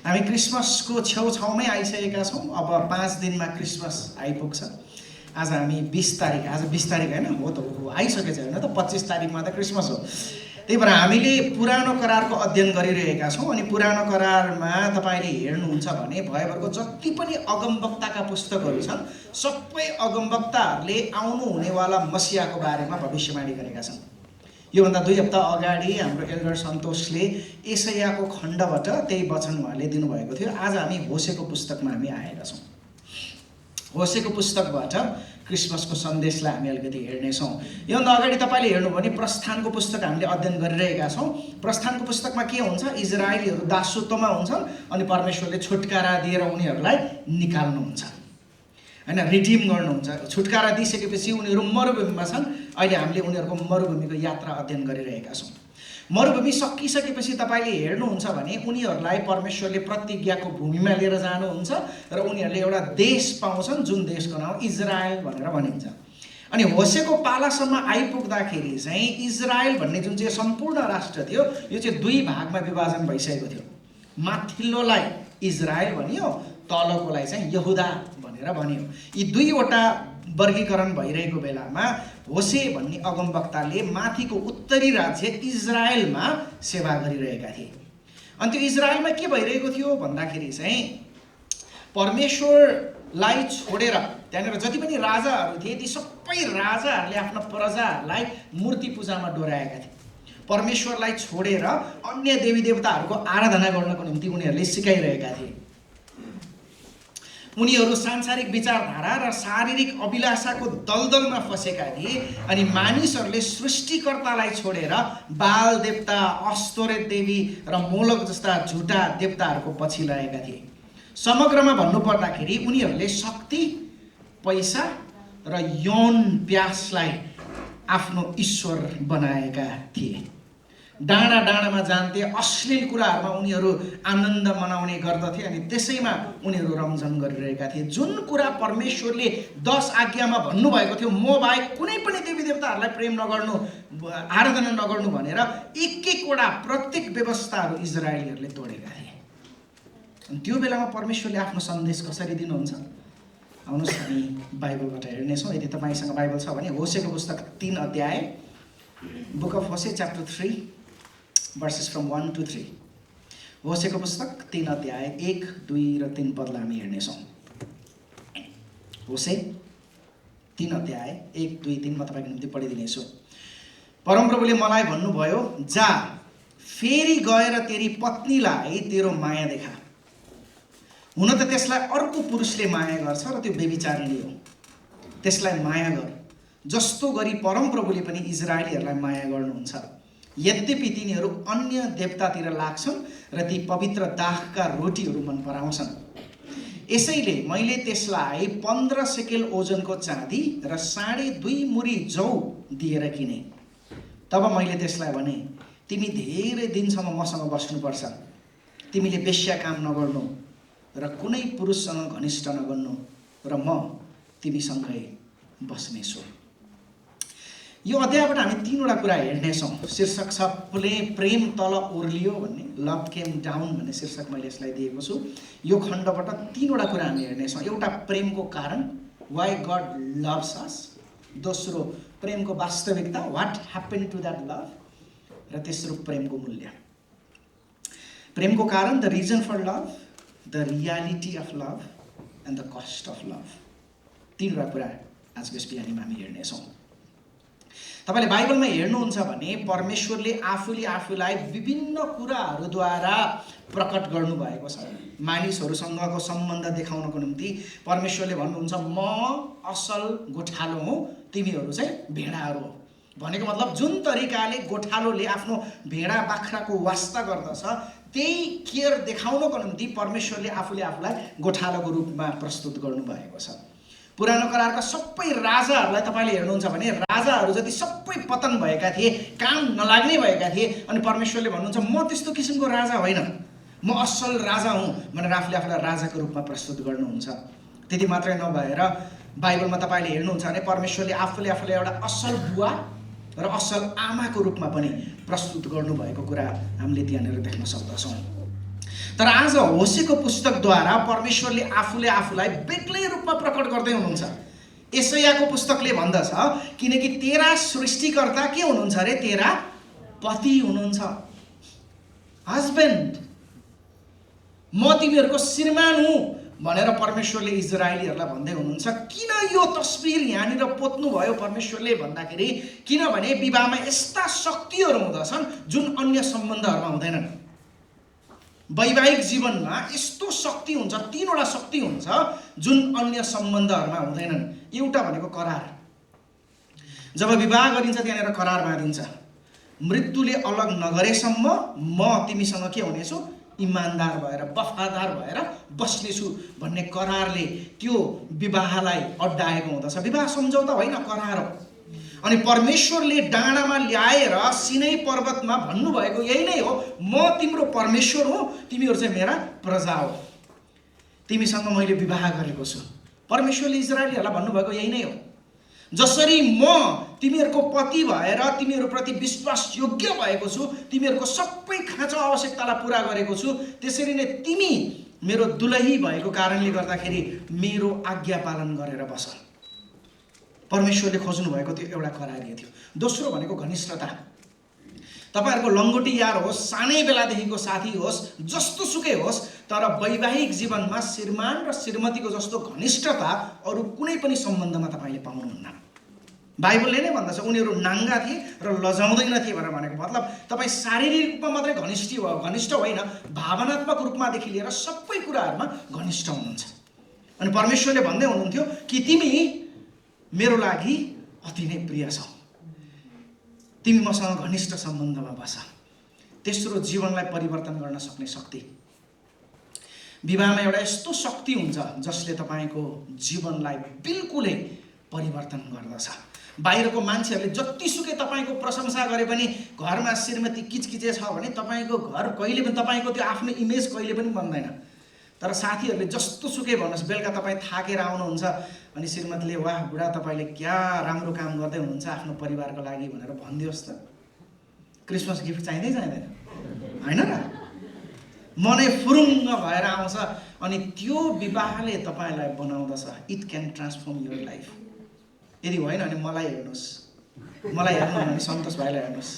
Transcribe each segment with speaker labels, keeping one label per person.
Speaker 1: हामी क्रिसमसको छेउछाउमै आइसकेका छौँ। अब 5 दिनमा क्रिसमस आइपुग्छ। आज हामी 20 तारिक, आज 20 तारिक होइन, हो त हो, आइसकेछ होइन त, 25 तारिकमा त क्रिसमस हो। त्यही भएर हामीले पुरानो करारको अध्ययन गरिरहेका छौँ। अनि पुरानो करारमा तपाईँले हेर्नुहुन्छ भने भयभरको जति पनि अगमवक्ताका पुस्तकहरू छन्, सबै अगमवक्ताहरूले आउनु हुनेवाला मसियाको बारेमा भविष्यवाणी गरेका छन्। योभन्दा 2 हप्ता अगाडि हाम्रो एल्डर सन्तोषले एसायाको खण्डबाट त्यही वचन उहाँले दिनुभएको थियो। आज हामी होसेको पुस्तकमा हामी आएका छौँ। होसेको पुस्तकबाट क्रिसमसको सन्देशलाई हामी अलिकति हेर्नेछौँ। योभन्दा अगाडि तपाईँले हेर्नु भने प्रस्थानको पुस्तक हामीले अध्ययन गरिरहेका छौँ। प्रस्थानको पुस्तकमा के हुन्छ? इजरायलीहरू दासत्वमा हुन्छन् अनि परमेश्वरले छुटकारा दिएर उनीहरूलाई निकाल्नुहुन्छ, होइन, रिडिम गर्नुहुन्छ। छुटकारा दिइसकेपछि उनीहरू मरुभूमिमा छन्। अहिले हामीले उनीहरूको मरुभूमिको यात्रा अध्ययन गरिरहेका छौँ। मरुभूमि सकिसकेपछि तपाईँले हेर्नुहुन्छ भने उनीहरूलाई परमेश्वरले प्रतिज्ञाको भूमिमा लिएर जानुहुन्छ र उनीहरूले एउटा देश पाउँछन् जुन देशको नाम इजरायल भनेर भनिन्छ। अनि होसेको पालासम्म आइपुग्दाखेरि चाहिँ इजरायल भन्ने जुन चाहिँ सम्पूर्ण राष्ट्र थियो, यो चाहिँ 2 भागमा विभाजन भइसकेको थियो। माथिल्लोलाई इजरायल भनियो, तलकोलाई चाहिँ यहुदा भनेर भनियो। यी 2वटा वर्गीकरण भइरहेको बेलामा होसे भन्ने अगमवक्ताले माथिको उत्तरी राज्य इजरायलमा सेवा गरिरहेका थिए। अनि त्यो इजरायलमा के भइरहेको थियो भन्दाखेरि चाहिँ परमेश्वरलाई छोडेर त्यहाँनिर जति पनि राजाहरू थिए ती सबै राजाहरूले आफ्ना प्रजाहरूलाई मूर्ति पूजामा डोराएका थिए। परमेश्वरलाई छोडेर अन्य देवी देवताहरूको आराधना गर्नको निम्ति उनीहरूले सिकाइरहेका थिए। उनीहरू सांसारिक विचारधारा र शारीरिक अभिलाषाको दलदलमा फसेका थिए। अनि मानिसहरूले सृष्टिकर्तालाई छोडेर बाल देवता, अस्तोरेत देवी र मोलक जस्ता झुटा देवताहरूको पछि लागेका थिए। समग्रमा भन्नुपर्दाखेरि उनीहरूले शक्ति, पैसा र यौन प्यासलाई आफ्नो ईश्वर बनाएका थिए। डाँडा डाँडामा जान्थे, अश्लील कुराहरूमा उनीहरू आनन्द मनाउने गर्दथे अनि त्यसैमा उनीहरू रमझम गरिरहेका थिए। जुन कुरा परमेश्वरले 10 आज्ञामा भन्नुभएको थियो, म बाहेक कुनै पनि देवी देवताहरूलाई प्रेम नगर्नु, आराधना नगर्नु भनेर एक-एकवटा प्रत्येक व्यवस्थाहरू इजरायलीहरूले तोडेका थिए। अनि त्यो बेलामा परमेश्वरले आफ्नो सन्देश कसरी दिनुहुन्छ? आउनुहोस् हामी बाइबलबाट हेर्नेछौँ। यदि तपाईँसँग बाइबल छ भने होसेको पुस्तक 3 अध्याय, बुक अफ होसे च्याप्टर 3 verses from 1 to 3। होसेको पुस्तक 3 अध्याय 1, 2 र 3 पदलाई हामी हेर्नेछौँ। होसे 3 अध्याय 1, 2, 3 म तपाईँको निम्ति पढिदिनेछु। परमप्रभुले मलाई भन्नुभयो, जा फेरि गएर तेरी पत्नीलाई तेरो माया देखा। हुन त त्यसलाई अर्को पुरुषले माया गर्छ र त्यो व्यभिचारिणी हो। त्यसलाई माया गर जस्तो गरी परमप्रभुले पनि इजरायलीहरूलाई माया गर्नुहुन्छ। यद्यपि तिनीहरू अन्य देवतातिर लाग्छन् र ती पवित्र दाखका रोटीहरू मन पराउँछन्। यसैले मैले त्यसलाई 15 सेकेल ओजनको चाँदी र 2.5 मुरी जौ दिएर किने। तब मैले त्यसलाई भने, तिमी धेरै दिनसम्म मसँग बस्नुपर्छ। तिमीले वेश्या काम नगर्नु र कुनै पुरुषसँग घनिष्ठ नगर्नु र म तिमीसँगै बस्नेछु। यो अध्यायबाट हामी 3वटा कुरा हेर्नेछौँ। शीर्षक छ प्रेम तल ओर्लियो भन्ने, लभ केम डाउन भन्ने शीर्षक मैले यसलाई दिएको छु। यो खण्डबाट 3वटा कुरा हामी हेर्नेछौँ। एउटा, प्रेमको कारण, वाइ गड लभ्स अस। दोस्रो, प्रेमको वास्तविकता, what happen to that love. र तेस्रो, प्रेमको मूल्य। प्रेमको कारण, the reason for love, the reality of love and the cost of love. 3वटा कुरा आजको यस बिहानीमा हामी हेर्नेछौँ। तपाईँले बाइबलमा हेर्नुहुन्छ भने परमेश्वरले आफूलाई विभिन्न कुराहरूद्वारा प्रकट गर्नुभएको छ। मानिसहरूसँगको सम्बन्ध देखाउनको निम्ति परमेश्वरले भन्नुहुन्छ, म असल गोठालो हुँ, तिमीहरू चाहिँ भेडाहरू हो। भनेको मतलब जुन तरिकाले गोठालोले आफ्नो भेडा बाख्राको वास्ता गर्दछ, त्यही केयर देखाउनको निम्ति परमेश्वरले आफूलाई गोठालोको रूपमा प्रस्तुत गर्नुभएको छ। पुरानो करारका सबै राजाहरूलाई तपाईँले हेर्नुहुन्छ भने राजाहरू जति सबै पतन भएका थिए, काम नलाग्ने भएका थिए। अनि परमेश्वरले भन्नुहुन्छ, म त्यस्तो किसिमको राजा होइन, म असल राजा हुँ भनेर आफूलाई राजाको रूपमा प्रस्तुत गर्नुहुन्छ। त्यति मात्रै नभएर बाइबलमा तपाईँले हेर्नुहुन्छ भने परमेश्वरले आफूलाई एउटा असल बुवा र असल आमाको रूपमा पनि प्रस्तुत गर्नुभएको कुरा हामीले त्यहाँनिर देख्न सक्दछौँ। तर आज होसेको पुस्तकद्वारा परमेश्वरले आफूलाई बेग्लै रूपमा प्रकट गर्दै हुनुहुन्छ। यशायाको पुस्तकले भन्दछ किनकि तेरा सृष्टिकर्ता के हुनुहुन्छ अरे, तेरा पति हुनुहुन्छ, हस्बेन्ड। म तिमीहरूको श्रीमान हुँ भनेर परमेश्वरले इजरायलीहरूलाई भन्दै हुनुहुन्छ। किन यो तस्बिर यहाँनिर पोत्नु भयो परमेश्वरले भन्दाखेरि, किनभने विवाहमा यस्ता शक्तिहरू हुँदछन् जुन अन्य सम्बन्धहरूमा हुँदैनन्। वैवाहिक जीवनमा यस्तो शक्ति हुन्छ, 3वटा शक्ति हुन्छ जुन अन्य सम्बन्धहरूमा हुँदैनन्। एउटा भनेको करार। जब विवाह गरिन्छ त्यहाँनिर करार बाँधिन्छ, मृत्युले अलग नगरेसम्म म तिमीसँग के हुनेछु, इमान्दार भएर वफादार भएर बस्नेछु भन्ने करारले त्यो विवाहलाई अड्डाएको हुँदछ। विवाह सम्झौता होइन, करार हो। अनि परमेश्वरले डाँडामा ल्याएर सिनै पर्वतमा भन्नुभएको यही नै हो, म तिम्रो परमेश्वर हुँ, तिमीहरू चाहिँ मेरा प्रजा हो, तिमीसँग मैले विवाह गरेको छु। परमेश्वरले इजरायलीहरूलाई भन्नुभएको यही नै हो। जसरी म तिमीहरूको पति भएर तिमीहरूप्रति विश्वास योग्य भएको छु, तिमीहरूको सबै खाँचो आवश्यकतालाई पुरा गरेको छु, त्यसरी नै तिमी मेरो दुलही भएको कारणले गर्दाखेरि मेरो आज्ञा पालन गरेर बस। परमेश्वरले खोज्नु भएको त्यो एउटा करार थियो। दोस्रो भनेको घनिष्ठता। तपाईहरुको लङ्गोटी यार होस्, सानै बेलादेखिको साथी होस्, जस्तो सुकै होस्, तर वैवाहिक जीवनमा श्रीमान र श्रीमतीको जस्तो घनिष्ठता अरू कुनै पनि सम्बन्धमा तपाईले पाउनुहुन्न। बाइबलले नै भन्दछ उनीहरू नाङ्गा थिए र लजाउँदैन थिए भनेर भनेको मतलब तपाई शारीरिक रूपमा मात्रै घनिष्ठ होइन, भावनात्मक रूपमादेखि लिएर सबै कुराहरुमा घनिष्ठ हुनुहुन्छ। अनि परमेश्वरले भन्दै हुनुहुन्थ्यो कि तिमी मेरो लागि अति नै प्रिय छौ, तिमी मसँग घनिष्ठ सम्बन्धमा बस। तेस्रो जीवनलाई परिवर्तन गर्न सक्ने शक्ति। विवाहमा एउटा यस्तो शक्ति हुन्छ जसले तपाईको जीवनलाई बिल्कुलै परिवर्तन गर्दछ। बाहिरको मान्छेहरूले जतिसुकै तपाईको प्रशंसा गरे पनि घरमा श्रीमती किचकिचे छ भने तपाईको घर कहिले पनि तपाईको त्यो आफ्नो इमेज कहिले पनि बन्दैन। तर साथीहरूले जस्तो सुकै भन्नुहोस्, बेलुका तपाईँ थाकेर आउनुहुन्छ अनि श्रीमतीले वाह बुढा तपाईँले क्या राम्रो काम गर्दै हुनुहुन्छ आफ्नो परिवारको लागि भनेर भनिदियोस् त। क्रिसमस गिफ्ट चाहिँदै चाहिँदैन होइन र? मनै फुरुङ्ग भएर आउँछ अनि त्यो विवाहले तपाईँलाई बनाउँदछ। It can transform your life. यदि होइन भने मलाई हेर्नुहोस्, मलाई हेर्नु भने सन्तोष भाइलाई हेर्नुहोस्,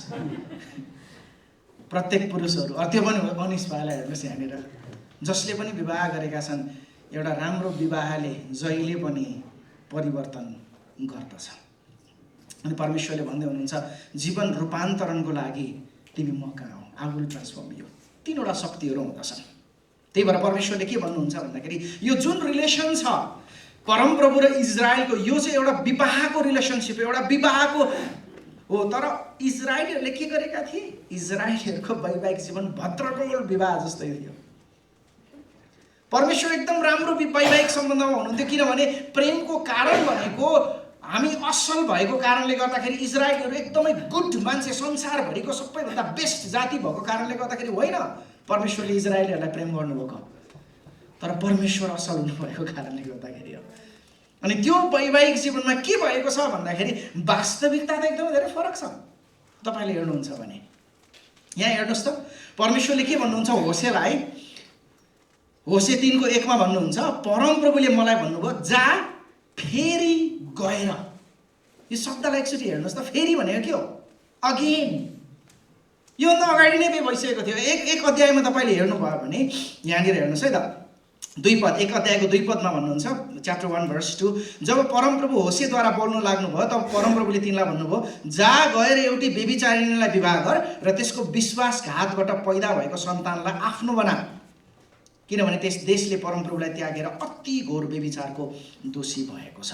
Speaker 1: प्रत्येक पुरुषहरू त्यो पनि अनिश भाइलाई हेर्नुहोस् यहाँनिर, जसले पनि विवाह गरेका छन्। एउटा राम्रो विवाहले जहिले पनि परिवर्तन गर्दछ। अनि परमेश्वरले भन्दै हुनुहुन्छ जीवन रूपान्तरणको लागि तिमी म कहाँ हौ, आई विल ट्रान्सफर्म यु। 3वटा शक्तिहरू हुँदछन्। त्यही भएर परमेश्वरले के भन्नुहुन्छ भन्दाखेरि यो जुन रिलेसन छ परमप्रभु र इजरायलको, यो चाहिँ एउटा विवाहको रिलेसनसिप, एउटा विवाहको हो। तर इजरायलीहरूले के गरेका थिए? इजरायलीहरूको वैवाहिक जीवन भद्रगोल विवाह जस्तै थियो। परमेश्वर एकदम राम्रो वैवाहिक सम्बन्धमा हुनुहुन्थ्यो, किनभने प्रेमको कारण भनेको हामी असल भएको कारणले गर्दाखेरि इजरायलीहरू एकदमै गुड मान्छे, संसारभरिको सबैभन्दा बेस्ट जाति भएको कारणले गर्दाखेरि होइन परमेश्वरले इजरायलीहरूलाई प्रेम गर्नुभएको, तर परमेश्वर असल हुनुभएको कारणले गर्दाखेरि हो। अनि त्यो वैवाहिक जीवनमा के भएको छ भन्दाखेरि वास्तविकता त एकदमै धेरै फरक छ। तपाईँले हेर्नुहुन्छ भने यहाँ हेर्नुहोस् त, परमेश्वरले के भन्नुहुन्छ होसेलाई, होसे 3:1 भन्नुहुन्छ परमप्रभुले मलाई भन्नुभयो जा फेरि गएर। यो शब्दलाई एकचोटि हेर्नुहोस् त, फेरि भनेको के हो? अगेन। योभन्दा अगाडि नै भइसकेको थियो। एक अध्यायमा तपाईँले हेर्नुभयो भने यहाँनिर हेर्नुहोस् है त, 2 पद, 1 अध्यायको 2 पदमा भन्नुहुन्छ, च्याप्टर 1 verse 2, जब परमप्रभु होसेद्वारा बोल्न लाग्नुभयो तब परमप्रभुले तिनलाई भन्नुभयो जा गएर एउटी व्यभिचारिणीलाई विवाह गर र त्यसको विश्वासघातबाट पैदा भएको सन्तानलाई आफ्नो बना, किनभने त्यस देशले परमप्रभुलाई त्यागेर अति घोर व्यभिचारको दोषी भएको छ।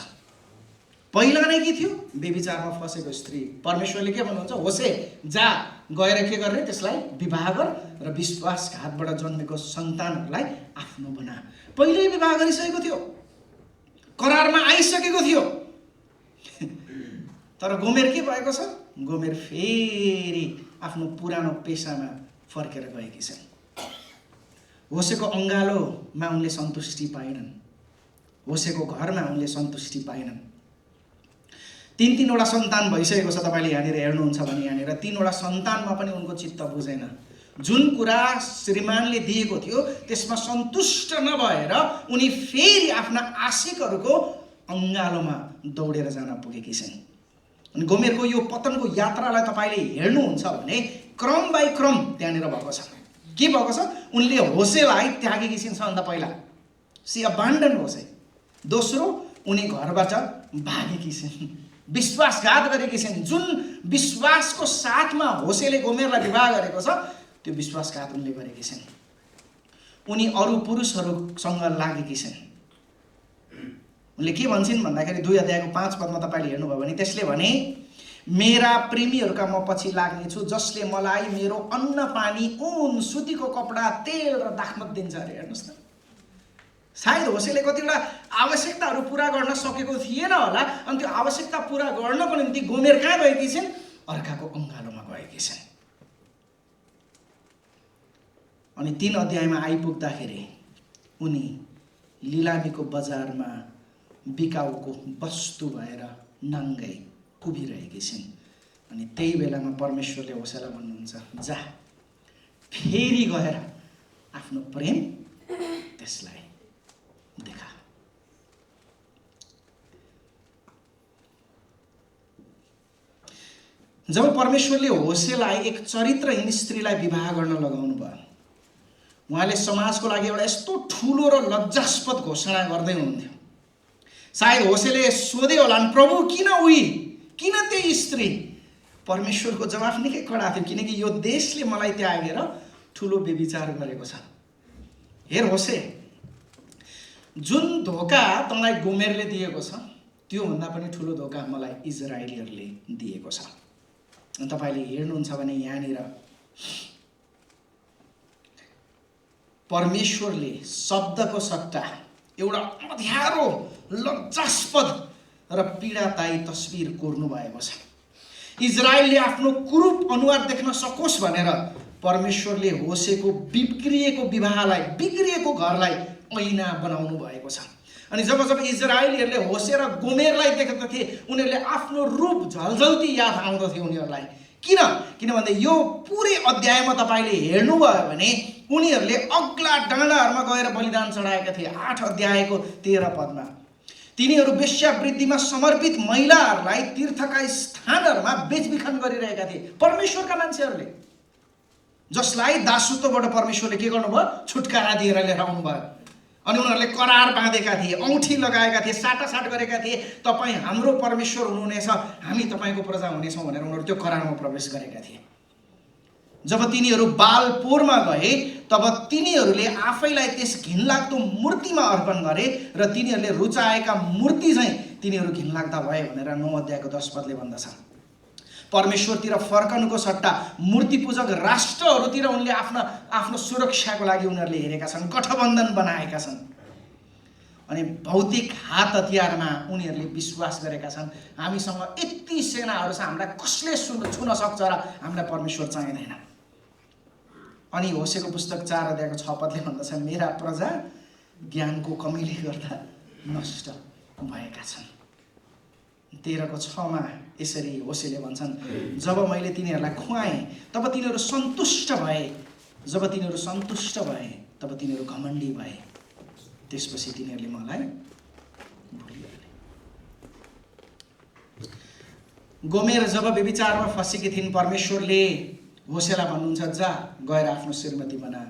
Speaker 1: पहिला नै के थियो? व्यभिचारमा फसेको स्त्री। परमेश्वरले के भन्नुहुन्छ? होसे जा गएर के गर्ने? त्यसलाई विवाह गर र विश्वासघातबाट जन्मेको सन्तानहरूलाई आफ्नो बना। पहिल्यै विवाह गरिसकेको थियो, करारमा आइसकेको थियो। तर गोमेर के भएको छ? गोमेर फेरि आफ्नो पुरानो पेसामा फर्केर गएकी छन्। होसेको अङ्गालोमा उनले सन्तुष्टि पाएनन्, होसेको घरमा उनले सन्तुष्टि पाएनन्। 3-3वटा सन्तान भइसकेको छ। तपाईँले यहाँनिर हेर्नुहुन्छ भने यहाँनिर 3वटा सन्तानमा पनि उनको चित्त बुझेन। जुन कुरा श्रीमानले दिएको थियो त्यसमा सन्तुष्ट नभएर उनी फेरि आफ्ना आशिकहरूको अङ्गालोमा दौडेर जान पुगेकी छिन्। अनि गोमेरको यो पतनको यात्रालाई तपाईँले हेर्नुहुन्छ भने क्रम बाई क्रम त्यहाँनिर भएको छ। के भएको छ? उनले होसेलाई त्यागेकी छिन् सबभन्दा पहिला, सी अबान्डन होसे। दोस्रो, उनी घरबाट भागेकी छिन्, विश्वासघात गरेकी छिन्। जुन विश्वासको साथमा होसेले गोमेरलाई विवाह गरेको छ त्यो विश्वासघात उनले गरेकी छिन्। उनी अरू पुरुषहरूसँग लागेकी छिन्। उनले के भन्छन् भन्दाखेरि 2 अध्यायको 5 पदमा तपाईँले हेर्नुभयो भने त्यसले भने, मेरा प्रेमीहरूका म पछि लाग्नेछु जसले मलाई मेरो अन्न पानी ऊन सुतीको कपडा तेल र दाखमत दिन्छ अरे। हेर्नुहोस् त, सायद होसेले कतिवटा आवश्यकताहरू पुरा गर्न सकेको थिएन होला, अनि त्यो आवश्यकता पुरा गर्नको निम्ति गोमेर कहाँ गएकी छिन्? अर्काको अङ्गालोमा गएकी छिन्। अनि 3 अध्यायमा आइपुग्दाखेरि उनी लिलामीको बजारमा बिकाउको वस्तु भएर नाङ्गै उभिरहेकी छिन्। अनि त्यही बेलामा परमेश्वरले होसेलाई भन्नुहुन्छ, जा फेरि गएर आफ्नो प्रेम त्यसलाई देखा। जब परमेश्वरले होसेलाई एक चरित्रहीन स्त्रीलाई विवाह गर्न लगाउनु भयो, उहाँले समाजको लागि एउटा यस्तो ठुलो र लज्जास्पद घोषणा गर्दै हुनुहुन्थ्यो। सायद होसेले सोधे होलान्, प्रभु किन उही, किन त्यही स्त्री? परमेश्वरको जवाफ निकै कडा थियो, किनकि यो देशले मलाई त्यागेर ठुलो व्यभिचार गरेको छ। हेर होसे, जुन धोका तँलाई गोमेरले दिएको छ त्योभन्दा पनि ठुलो धोका मलाई इजरायलीहरूले दिएको छ। तपाईँले हेर्नुहुन्छ भने यहाँनिर परमेश्वरले शब्दको सट्टा एउटा अँध्यारो लज्जास्पद र पीडादायी तस्बिर कोर्नु भएको छ। इजरायलले आफ्नो कुरूप अनुहार देख्न सकोस् भनेर परमेश्वरले होसेको बिग्रिएको विवाहलाई, बिग्रिएको घरलाई ऐना बनाउनु भएको छ। अनि जब जब इजरायलीहरूले होसे र गोमेरलाई देखेका थिए उनीहरूले आफ्नो रूप झल्झल्ती याद आउँदथ्यो उनीहरूलाई। किनभने यो पुरै अध्यायमा तपाईँले हेर्नुभयो भने उनीहरूले अग्ला डाँडाहरूमा गएर बलिदान चढाएका थिए। 8 अध्यायको 13 पदमा तिनीहरू वेश्यावृत्तिमा समर्पित महिलाहरूलाई तीर्थका स्थानहरूमा बेचबिखन गरिरहेका थिए। परमेश्वरका मान्छेहरूले, जसलाई दासत्वबाट परमेश्वरले के गर्नुभयो? छुटकारा दिएर लिएर आउनुभयो। अनि उनीहरूले करार बाँधेका थिए, औँठी लगाएका थिए, साटासाट गरेका थिए, तपाईँ हाम्रो परमेश्वर हुनुहुनेछ, हामी तपाईँको प्रजा हुनेछौँ भनेर उनीहरू त्यो करारमा प्रवेश गरेका थिए। जब तिनीहरू बालपोरमा गए तब तिनीहरूले आफैलाई त्यस घिनलाग्दो मूर्तिमा अर्पण गरे र तिनीहरूले रुचाएका मूर्ति चाहिँ तिनीहरू घिनलाग्दा भए भनेर 9 अध्यायको 10 पदले भन्दछ। परमेश्वरतिर फर्कनुको सट्टा मूर्तिपूजक राष्ट्रहरूतिर उनले आफ्नो सुरक्षाको लागि उनीहरूले हेरेका छन्, गठबन्धन बनाएका छन्। अनि भौतिक हात हतियारमा उनीहरूले विश्वास गरेका छन्, हामीसँग यति सेनाहरू छ, हामीलाई कसले छुन सक्छ र हामीलाई परमेश्वर चाहिँदैन। अनि होसेको पुस्तक 4 अध्यायको 6 पदले भन्दछ, मेरा प्रजा ज्ञानको कमीले गर्दा नष्ट भएका छन्। 13 को 6 मा यसरी होसेले भन्छन्, जब मैले तिनीहरूलाई खुवाएँ तब तिनीहरू सन्तुष्ट भए, जब तिनीहरू सन्तुष्ट भए तब तिनीहरू घमण्डी भए, त्यसपछि तिनीहरूले मलाई भुलिहाले। गोमेर जब व्यभिचारमा फँसेकी थिइन्, परमेश्वरले होसेलाई भन्नुहुन्छ, जा गएर आफ्नो श्रीमती बना।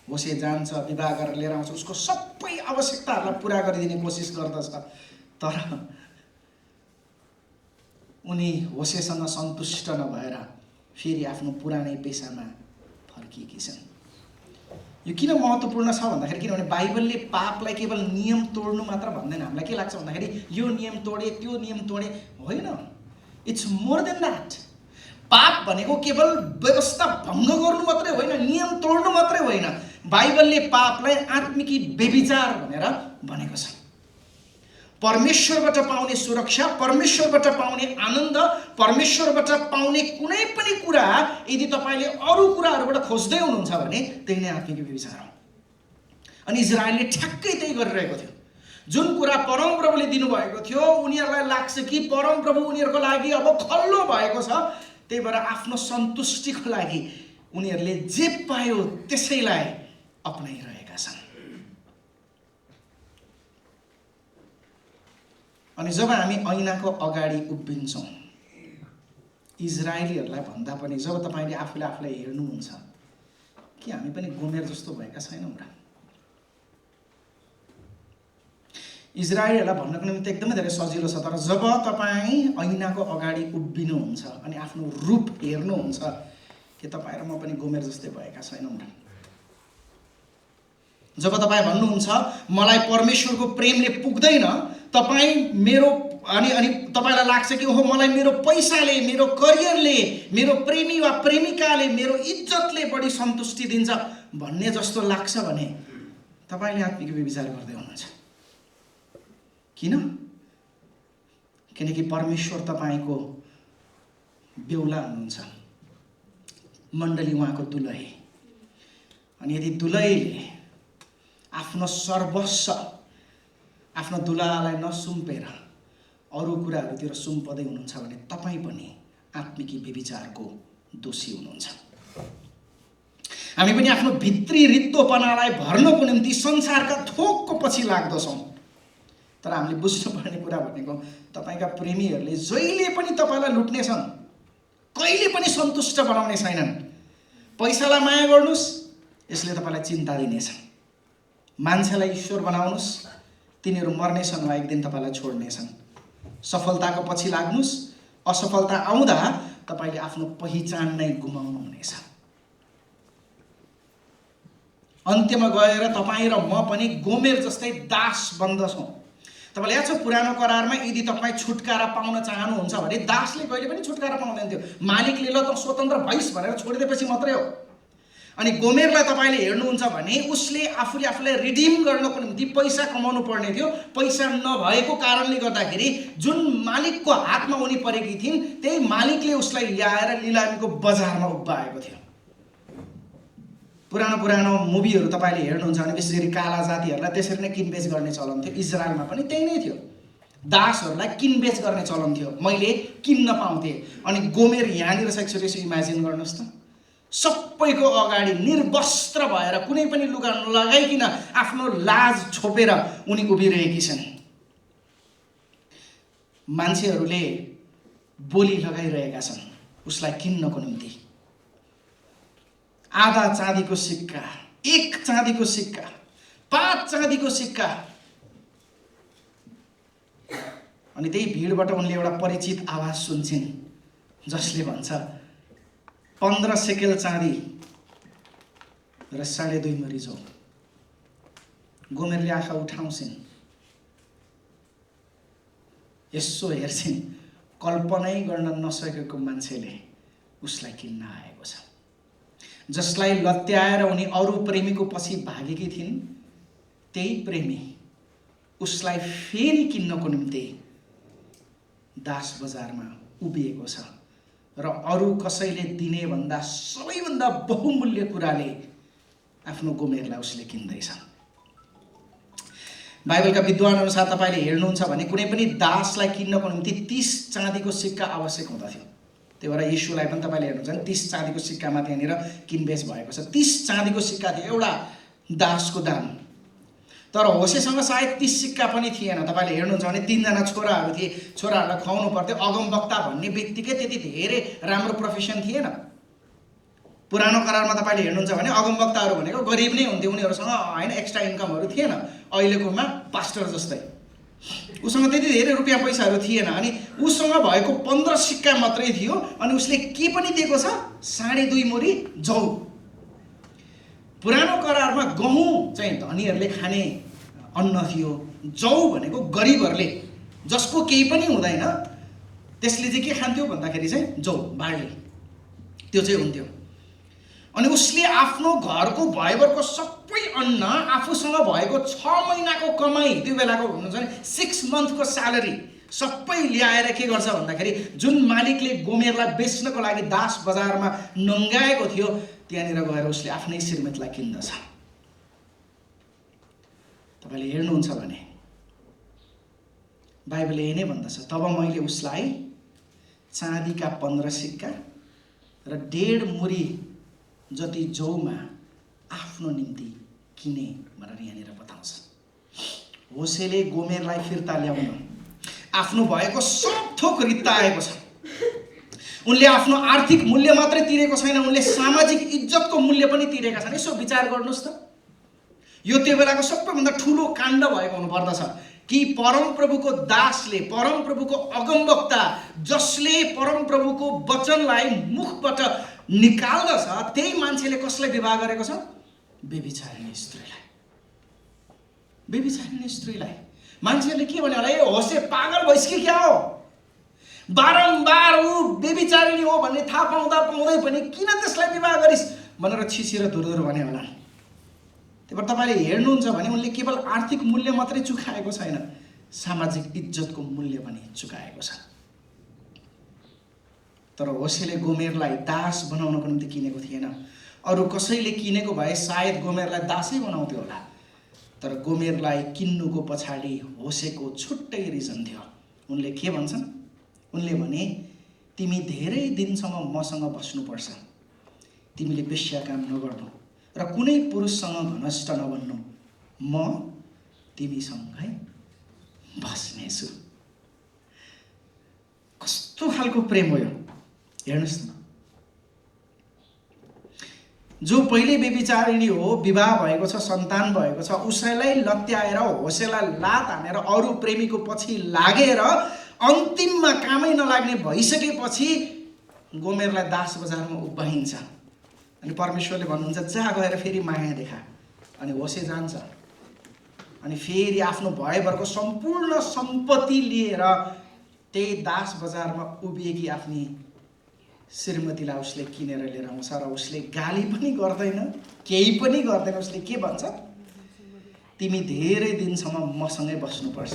Speaker 1: होसे जान्छ, विवाह गरेर लिएर आउँछ, उसको सबै आवश्यकताहरूलाई पुरा गरिदिने कोसिस गर्दछ, तर उनी होसेसँग सन्तुष्ट नभएर फेरि आफ्नो पुरानै पेसामा फर्किएकी छन्। यो किन महत्त्वपूर्ण छ भन्दाखेरि किनभने बाइबलले पापलाई केवल नियम तोड्नु मात्र भन्दैन। हामीलाई के लाग्छ भन्दाखेरि यो नियम तोडे त्यो नियम तोडे, होइन। It's more than that. पाप भनेको केवल व्यवस्था भङ्ग गर्नु मात्रै होइन, नियम तोड्नु मात्रै होइन। बाइबलले पापलाई आत्मिकी व्यभिचार भनेर भनेको छ। परमेश्वरबाट पाउने सुरक्षा, परमेश्वरबाट पाउने आनन्द, परमेश्वरबाट पाउने कुनै पनि कुरा यदि तपाईँले अरू कुराहरूबाट खोज्दै हुनुहुन्छ भने त्यही नै आत्मिक व्यभिचार हो। अनि इजरायलले ठ्याक्कै त्यही गरिरहेको थियो। जुन कुरा परमप्रभुले दिनुभएको थियो उनीहरूलाई लाग्छ कि परमप्रभु उनीहरूको लागि अब खल्लो भएको छ, त्यही भएर आफ्नो सन्तुष्टिको लागि उनीहरूले जे पायो त्यसैलाई अपनाइरहेका छन्। अनि जब हामी ऐनाको अगाडि उभिन्छौँ, इजरायलीहरूलाई भन्दा पनि जब तपाईँले आफूले आफूलाई हेर्नुहुन्छ कि हामी पनि गोमेर जस्तो भएका छैनौँ र? इजरायलीहरूलाई भन्नको निम्ति एकदमै धेरै सजिलो छ, तर जब तपाईँ ऐनाको अगाडि उभिनुहुन्छ अनि आफ्नो रूप हेर्नुहुन्छ कि तपाईँ र म पनि गोमेर जस्तै भएका छैनौँ र? जब तपाईँ भन्नुहुन्छ मलाई परमेश्वरको प्रेमले पुग्दैन, तपाईँ मेरो अनि तपाईँलाई लाग्छ कि ओहो मलाई मेरो पैसाले, मेरो करियरले, मेरो प्रेमी वा प्रेमिकाले, मेरो इज्जतले बढी सन्तुष्टि दिन्छ भन्ने जस्तो लाग्छ भने तपाईँले आत्मिक व्यभिचार गर्दै हुनुहुन्छ। किन? किनकि परमेश्वर तपाईँको बेहुला हुनुहुन्छ, मण्डली उहाँको दुलही। अनि यदि दुलहीले आफ्नो सर्वस्व आफ्नो दुलालाई नसुम्पेर अरू कुराहरूतिर सुम्पदै हुनुहुन्छ भने तपाईँ पनि आत्मिकी व्यभिचारको दोषी हुनुहुन्छ। हामी पनि आफ्नो भित्री रित्तोपनालाई भर्नको निम्ति संसारका थोकको पछि लाग्दछौँ, तर हामीले बुझ्नुपर्ने कुरा भनेको तपाईँका प्रेमीहरूले जहिले पनि तपाईँलाई लुट्नेछन्, कहिले पनि सन्तुष्ट बनाउने छैनन्। पैसालाई माया गर्नुहोस्, यसले तपाईँलाई चिन्ता दिनेछन्। मान्छेलाई ईश्वर बनाउनुहोस्, तिनीहरू मर्नेछन् वा एक दिन तपाईँलाई छोड्नेछन्। सफलताको पछि लाग्नुहोस्, असफलता आउँदा तपाईँले आफ्नो पहिचान नै गुमाउनु हुनेछ। अन्त्यमा गएर तपाईँ र म पनि गोमेर जस्तै दास बन्दछौँ। तपाईँले याद छ पुरानो करारमा यदि तपाईँ छुटकारा पाउन चाहनुहुन्छ भने दासले कहिले पनि छुटकारा पाउँदैन थियो। मालिकले ल त स्वतन्त्र भइस् भनेर छोडिदिएपछि मात्रै हो। अनि गोमेरलाई तपाईँले हेर्नुहुन्छ भने उसले आफूलाई रिडिम गर्नको निम्ति पैसा कमाउनु पर्ने थियो। पैसा नभएको कारणले गर्दाखेरि जुन मालिकको हातमा उनी परेकी थिइन् त्यही मालिकले उसलाई ल्याएर लिलामीको बजारमा उभ्याएको थियो। पुरानो मुभीहरू तपाईँले हेर्नुहुन्छ भने विशेष गरी काला जातिहरूलाई त्यसरी नै किनबेच गर्ने चलन थियो। इजरायलमा पनि त्यही नै थियो, दासहरूलाई किनबेच गर्ने चलन थियो। मैले किन्न पाउँथेँ। अनि गोमेर यहाँनिर छ, एकचोटि इमेजिन गर्नुहोस् त, सबैको अगाडि निर्वस्त्र भएर कुनै पनि लुगा नलगाइकन आफ्नो लाज छोपेर उनी उभिरहेकी छन्। मान्छेहरूले बोली लगाइरहेका छन् उसलाई किन्नको निम्ति। आधा चाँदीको सिक्का, 1 चाँदीको सिक्का, 5 चाँदीको सिक्का। अनि त्यही भिडबाट उनले एउटा परिचित आवाज सुन्छन् जसले भन्छ 15 सेकेल चाँदी र 2.5 मुरी जौ। गोमेरले आँखा उठाउँछिन्, यसो हेर्छिन्, कल्पनै गर्न नसकेको मान्छेले उसलाई किन्न आएको छ। जसलाई लत्याएर उनी अरू प्रेमीको पछि भागेकी थिइन् त्यही प्रेमी उसलाई फेरि किन्नको निम्ति दास बजारमा उभिएको छ र अरू कसैले दिने भन्दा सबैभन्दा बहुमूल्य कुराले आफ्नो गोमेरलाई उसले किन्दैछ। बाइबलका विद्वान अनुसार तपाईँले हेर्नुहुन्छ भने कुनै पनि दासलाई किन्नको निम्ति 30 चाँदीको सिक्का आवश्यक हुँदथ्यो। त्यही भएर यीशुलाई पनि तपाईँले हेर्नुहुन्छ भने 30 चाँदीको सिक्कामा त्यहाँनिर किनबेच भएको छ। 30 चाँदीको सिक्का थियो एउटा दासको दाम। तर होसेसँग सायद 30 सिक्का पनि थिएन। तपाईँले हेर्नुहुन्छ भने 3 जना छोराहरू थिए, छोराहरूलाई खुवाउनु पर्थ्यो। अगमवक्ता भन्ने व्यक्तिकै त्यति धेरै राम्रो प्रोफेसन थिएन। पुरानो करारमा तपाईँले हेर्नुहुन्छ भने अगमवक्ताहरू भनेको गरिब नै हुन्थ्यो, उनीहरूसँग होइन एक्स्ट्रा इन्कमहरू थिएन अहिलेकोमा पास्टर जस्तै। उसँग त्यति धेरै रुपियाँ पैसाहरू थिएन। अनि उसँग भएको 15 सिक्का मात्रै थियो। अनि उसले के पनि दिएको छ, 2.5 मुरी जौ। पुरानो करारमा गहुँ चाहिँ धनीहरूले खाने अन्न थियो, जौ भनेको गरिबहरूले जसको केही पनि हुँदैन त्यसले चाहिँ के खान्थ्यो भन्दाखेरि चाहिँ जौ, बार्ली, त्यो चाहिँ हुन्थ्यो। अनि उसले आफ्नो घरको भयभरको सबै अन्न आफूसँग भएको 6 महिनाको कमाई, त्यो बेलाको भन्नुहुन्छ भने 6 मन्थको स्यालेरी सबै ल्याएर के गर्छ भन्दाखेरि जुन मालिकले गोमेरलाई बेच्नको लागि दास बजारमा नङ्गाएको थियो त्यहाँनिर गएर उसले आफ्नै श्रीमतीलाई किन्दछ। तपाईँले हेर्नुहुन्छ भने बाइबलले यही नै भन्दछ, तब मैले उसलाई चाँदीका 15 सिक्का र 1.5 मुरी जति जौमा आफ्नो निम्ति किने भनेर यहाँनिर बताउँछ। होसेले गोमेरलाई फिर्ता ल्याउन आफ्नो भएको सब थोक रित्ताएको छ। उनले आफ्नो आर्थिक मूल्य मात्रै तिरेको छैन, उनले सामाजिक इज्जतको मूल्य पनि तिरेका छन्। यसो विचार गर्नुहोस् त, यो त्यो बेलाको सबैभन्दा ठुलो काण्ड भएको हुनुपर्दछ कि परमप्रभुको दासले, परमप्रभुको अगमवक्ता जसले परमप्रभुको वचनलाई मुखबाट निकाल्दछ, त्यही मान्छेले कसलाई विवाह गरेको छ? व्यभिचारिणी स्त्रीलाई। व्यभिचारिणी स्त्रीलाई मान्छेहरूले के भन्यो होला, ए होसे पागल भइस् कि क्या हो, बारम्बार ऊ व्यभिचारिणी हो भन्ने थाहा पाउँदै पनि किन त्यसलाई विवाह गरिस् भनेर छिछिएर धुरधुर भने होला। त्यही भएर तपाईँले हेर्नुहुन्छ भने उनले केवल आर्थिक मूल्य मात्रै चुकाएको छैन, सामाजिक इज्जतको मूल्य पनि चुकाएको छ। तर होसेले गोमेरलाई दास बनाउनको निम्ति किनेको थिएन। अरू कसैले किनेको भए सायद गोमेरलाई दासै बनाउँथ्यो होला, तर गोमेरलाई किन्नुको पछाडि होसेको छुट्टै रिजन थियो। उनले के भन्छन्? उनले भने, तिमी धेरै दिनसम्म मसँग बस्नुपर्छ, तिमीले वेश्या काम नगर्नु र कुनै पुरुषसँग घनिष्ठ नबन्नु, म तिमीसँगै बस्नेछु। कस्तो खालको प्रेम हो यो, हेर्नुहोस् न। जो पहिले व्यभिचारिणी हो, विवाह भएको छ, सन्तान भएको छ, उसैलाई लत्याएर होसेलाई लात हानेर अरू प्रेमीको पछि लागेर अन्तिममा कामै नलाग्ने भइसकेपछि गोमेरलाई दास बजारमा उभ्याइन्छ। अनि परमेश्वरले भन्नुहुन्छ, जहाँ गएर फेरि माया देखा। अनि होसे जान्छ अनि फेरि आफ्नो भयभरको सम्पूर्ण सम्पत्ति लिएर त्यही दास बजारमा उभिएकी आफ्नी श्रीमतीलाई उसले किनेर लिएर आउँछ र उसले गाली पनि गर्दैन, केही पनि गर्दैन। उसले के भन्छ? तिमी धेरै दिनसम्म मसँगै बस्नुपर्छ,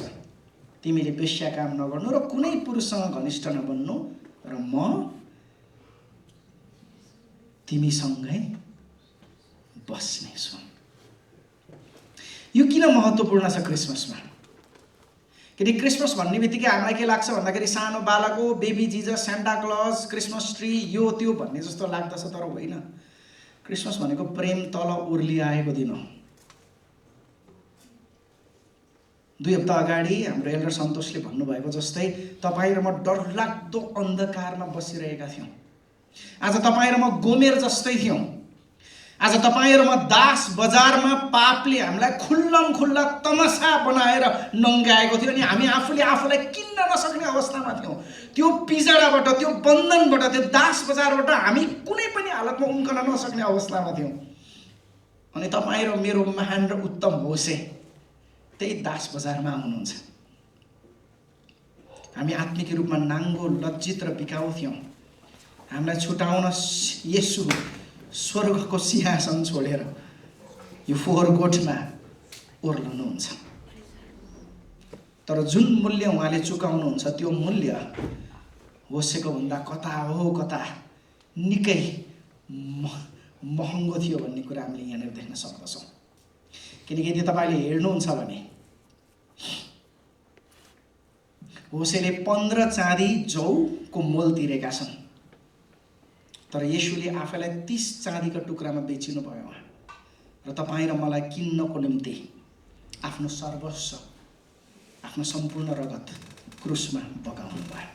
Speaker 1: तिमीले वेश्या काम नगर्नु र कुनै पुरुषसँग घनिष्ठ नबन्नु, र म तिमीसँगै बस्नेछु। यो किन महत्त्वपूर्ण छ क्रिसमसमा? किनकि क्रिसमस भन्ने बित्तिकै हामीलाई के लाग्छ भन्दाखेरि सानो बालक हो, baby Jesus, Santa Claus, Christmas tree, यो त्यो भन्ने जस्तो लाग्दछ। तर होइन, क्रिसमस भनेको प्रेम तल उर्लिआएको दिन हो। 2 हप्ता अगाडि हाम्रो एल्डर सन्तोषले भन्नुभएको जस्तै तपाईँ र म डरलाग्दो अन्धकारमा बसिरहेका थियौँ। आज तपाईँ र म गोमेर जस्तै थियौँ। आज तपाईँ र म दास बजारमा पापले हामीलाई खुल्लम खुल्ला तमासा बनाएर नङ्गाएको थियो अनि हामी आफूले आफूलाई किन्न नसक्ने अवस्थामा थियौँ। त्यो पिजडाबाट, त्यो बन्धनबाट, त्यो दास बजारबाट हामी कुनै पनि हालतमा उम्कन नसक्ने अवस्थामा थियौँ। अनि तपाईँ र मेरो महान र उत्तम होसे त्यही दास बजारमा हुनुहुन्छ। हामी आत्मिक रूपमा नाङ्गो, लज्जित र बिकाउ थियौँ। हामीलाई छुटाउन येशू स्वर्गको सिंहासन छोडेर यो फोहोर गोठमा ओर्लनुहुन्छ। तर जुन मूल्य उहाँले चुकाउनुहुन्छ त्यो मूल्य होसेको भन्दा कता हो कता निकै महँगो थियो भन्ने कुरा हामीले यहाँनिर देख्न सक्दछौँ। किनकि यदि तपाईँले हेर्नुहुन्छ भने होसेले 15 चाँदी जौको मोल तिरेका छन्, तर येशूले आफैलाई 30 चाँदीका टुक्रामा बेचिनु भयो र तपाईँ र मलाई किन्नको निम्ति आफ्नो सर्वस्व, आफ्नो सम्पूर्ण रगत क्रुसमा बगाउनु भयो।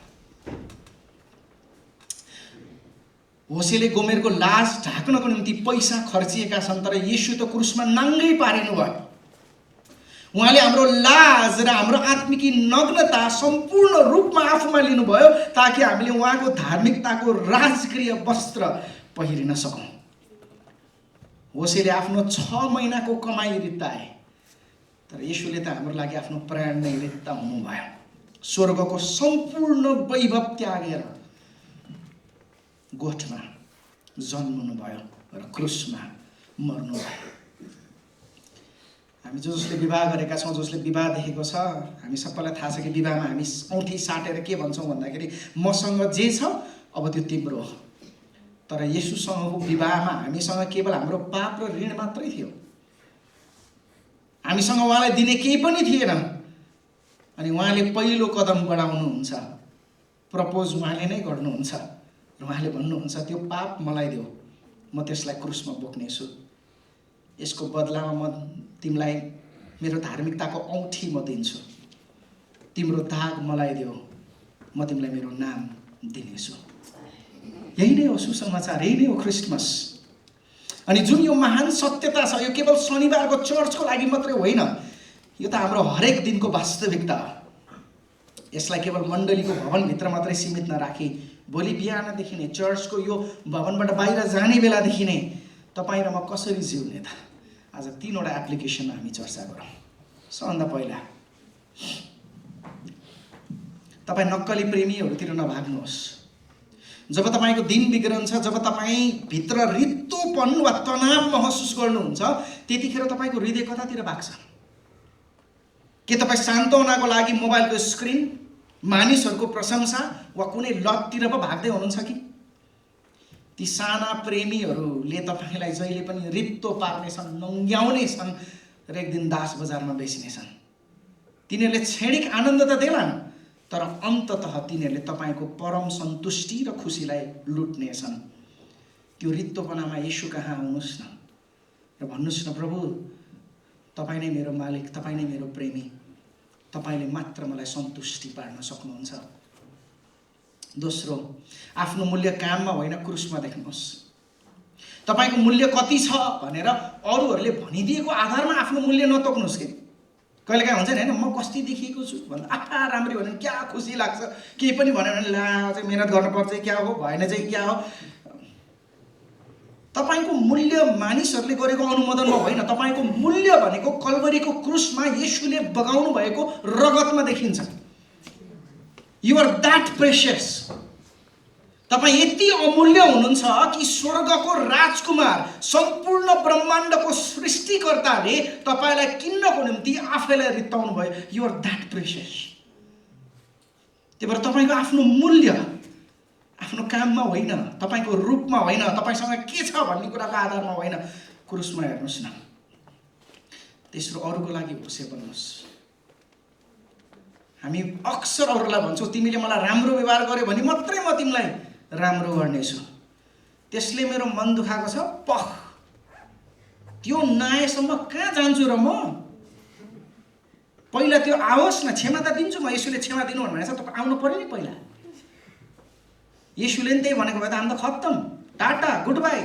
Speaker 1: होसेले गोमेरको लाज ढाक्नको निम्ति पैसा खर्चिएका छन्, तर येशू त क्रुसमा नाङ्गै पारिनु भयो। उहाँले हाम्रो लाज र हाम्रो आत्मिकी नग्नता सम्पूर्ण रूपमा आफूमा लिनुभयो ताकि हामीले उहाँको धार्मिकताको राजकीय वस्त्र पहिरिन सकौँ। होसेले आफ्नो 6 महिनाको कमाई रित्ताए, तर येशूले त हाम्रो लागि आफ्नो प्राण नै रित्ता हुनुभयो। स्वर्गको सम्पूर्ण वैभव त्यागेर गोठमा जन्मनुभयो र क्रुसमा मर्नुभयो। हामी जसले विवाह गरेका छौँ, जसले विवाह देखेको छ, हामी सबैलाई थाहा छ कि विवाहमा हामी औँठी साटेर के भन्छौँ भन्दाखेरि मसँग जे छ अब त्यो तिम्रो हो। तर येशूसँगको विवाहमा हामीसँग केवल हाम्रो पाप र ऋण मात्रै थियो। हामीसँग उहाँलाई दिने केही पनि थिएन। अनि उहाँले पहिलो कदम बढाउनुहुन्छ, प्रपोज उहाँले नै गर्नुहुन्छ र उहाँले भन्नुहुन्छ त्यो पाप मलाई देऊ म त्यसलाई क्रुसमा बोक्नेछु। यसको बदलामा म तिमीलाई मेरो धार्मिकताको औँठी म दिन्छु। तिम्रो दाग मलाई देऊ, म तिमीलाई मेरो नाम दिनेछु। यही नै हो सुसमाचार, यही नै हो क्रिसमस। अनि जुन यो महान सत्यता छ, यो केवल शनिबारको चर्चको लागि मात्रै होइन, यो त हाम्रो हरेक दिनको वास्तविकता हो। यसलाई केवल मण्डलीको भवनभित्र मात्रै सीमित नराखी, भोलि बिहानदेखि नै चर्चको यो भवनबाट बाहिर जाने बेलादेखि नै तपाईँ र म कसरी जिउने त? आज 3वटा एप्लिकेसनमा हामी चर्चा गरौँ। सबभन्दा पहिला, तपाईँ नक्कली प्रेमीहरूतिर नभाग्नुहोस्। जब तपाईँको दिन बिग्रन्छ, जब तपाईँ भित्र रित्तोपन वा तनाव महसुस गर्नुहुन्छ, त्यतिखेर तपाईँको हृदय कतातिर भाग्छ? के तपाईँ सान्त्वनाको लागि मोबाइलको स्क्रिन, मानिसहरूको प्रशंसा वा कुनै लततिर पो भाग्दै हुनुहुन्छ कि? ती साना प्रेमीहरूले तपाईँलाई जहिले पनि रित्तो पार्नेछन्, नङ्ग्याउनेछन् र एक दिन दास बजारमा बेच्नेछन्। तिनीहरूले क्षणिक आनन्द त देलान्, तर अन्ततः तिनीहरूले तपाईँको परम सन्तुष्टि र खुसीलाई लुट्नेछन्। त्यो रित्तोपनामा येशू कहाँ आउनुहोस् न र भन्नुहोस् न, प्रभु तपाईँ नै मेरो मालिक, तपाईँ नै मेरो प्रेमी, तपाईँले मात्र मलाई सन्तुष्टि पार्न सक्नुहुन्छ। दोस्रो, आफ्नो मूल्य काममा होइन क्रुसमा देख्नुहोस्। तपाईँको मूल्य कति छ भनेर अरूहरूले भनिदिएको आधारमा आफ्नो मूल्य नतोक्नुहोस् कि। कहिलेकाहीँ हुन्छ नि, होइन, म कस्ती देखिएको छु भन्दा आफा राम्री भन्यो भने क्या खुसी लाग्छ। केही पनि भन्यो भने ला चाहिँ मेहनत गर्नुपर्छ, क्या हो, भएन चाहिँ क्या हो। तपाईँको मूल्य मानिसहरूले गरेको अनुमोदनमा होइन, तपाईँको मूल्य भनेको कल्वरीको क्रुसमा येशूले बगाउनु भएको रगतमा देखिन्छ। You are that precious. तपाईँ यति अमूल्य हुनुहुन्छ कि स्वर्गको राजकुमार, सम्पूर्ण ब्रह्माण्डको सृष्टिकर्ताले तपाईँलाई किन्नको निम्ति आफैलाई रित्ताउनु भयो। You are that precious. त्यही भएर तपाईँको आफ्नो मूल्य आफ्नो काममा होइन, तपाईँको रूपमा होइन, तपाईँसँग के छ भन्ने कुराको आधारमा होइन, क्रुसमा हेर्नुहोस् न। तेस्रो, अरूको लागि होसे बन्नुहोस्। हामी अक्सर अरूलाई भन्छौँ, तिमीले मलाई राम्रो व्यवहार गर्यो भने मात्रै म तिमीलाई राम्रो गर्नेछु। त्यसले मेरो मन दुखाएको छ, पख त्यो नआएसम्म कहाँ जान्छु र म? पहिला त्यो आओस् न, क्षमा त दिन्छु म। येशूले क्षमा दिनु भनेको छ, तपाईँ आउनु पर्यो नि पहिला। येशूले नि त्यही भनेको भए त हामी त खत्तम, टाटा, गुड बाई।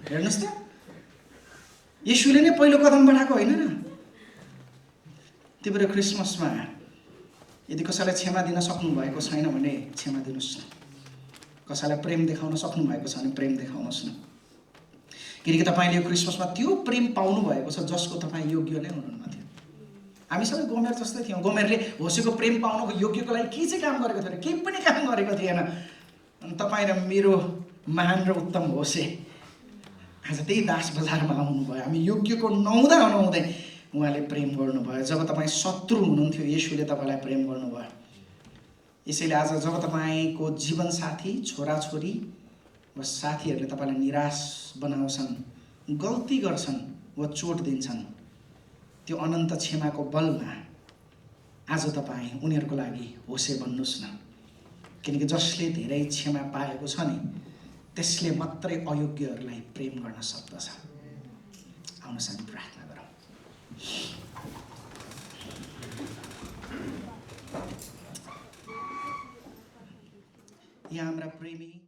Speaker 1: हेर्नुहोस् त, येशूले नै पहिलो कदम बढाएको होइन र? त्यही भएर क्रिसमसमा यदि कसैलाई क्षमा दिन सक्नु भएको छैन भने क्षमा दिनुहोस् न। कसैलाई प्रेम देखाउन सक्नु भएको छ भने प्रेम देखाउनुहोस् न। किनकि तपाईँले यो क्रिसमसमा त्यो प्रेम पाउनु भएको छ जसको तपाईँ योग्य नै हुनुहुन्न थियो। हामी सबै गोमेर जस्तै थियौँ। गोमेरले होसेको प्रेम पाउनको योग्यको लागि के चाहिँ काम गरेको थियो? केही पनि काम गरेको थिएन। अनि तपाईँ र मेरो महान र उत्तम होसे आज त्यही दास बजारमा आउनुभयो। हामी योग्यको नहुँदै उहाँले प्रेम गर्नुभयो। जब तपाईँ शत्रु हुनुहुन्थ्यो, येशूले तपाईँलाई प्रेम गर्नुभयो। यसैले आज जब तपाईँको जीवनसाथी, छोराछोरी वा साथीहरूले तपाईँलाई निराश बनाउँछन्, गल्ती गर्छन् वा चोट दिन्छन्, त्यो अनन्त क्षमाको बलमा आज तपाईँ उनीहरूको लागि होसे बन्नुहोस् न। किनकि जसले धेरै क्षमा पाएको छ नि, त्यसले मात्रै अयोग्यहरूलाई प्रेम गर्न सक्दछ। आउनुहोस् हामी प्रार्थना गरौँ। यहाँ हाम्रा प्रेमी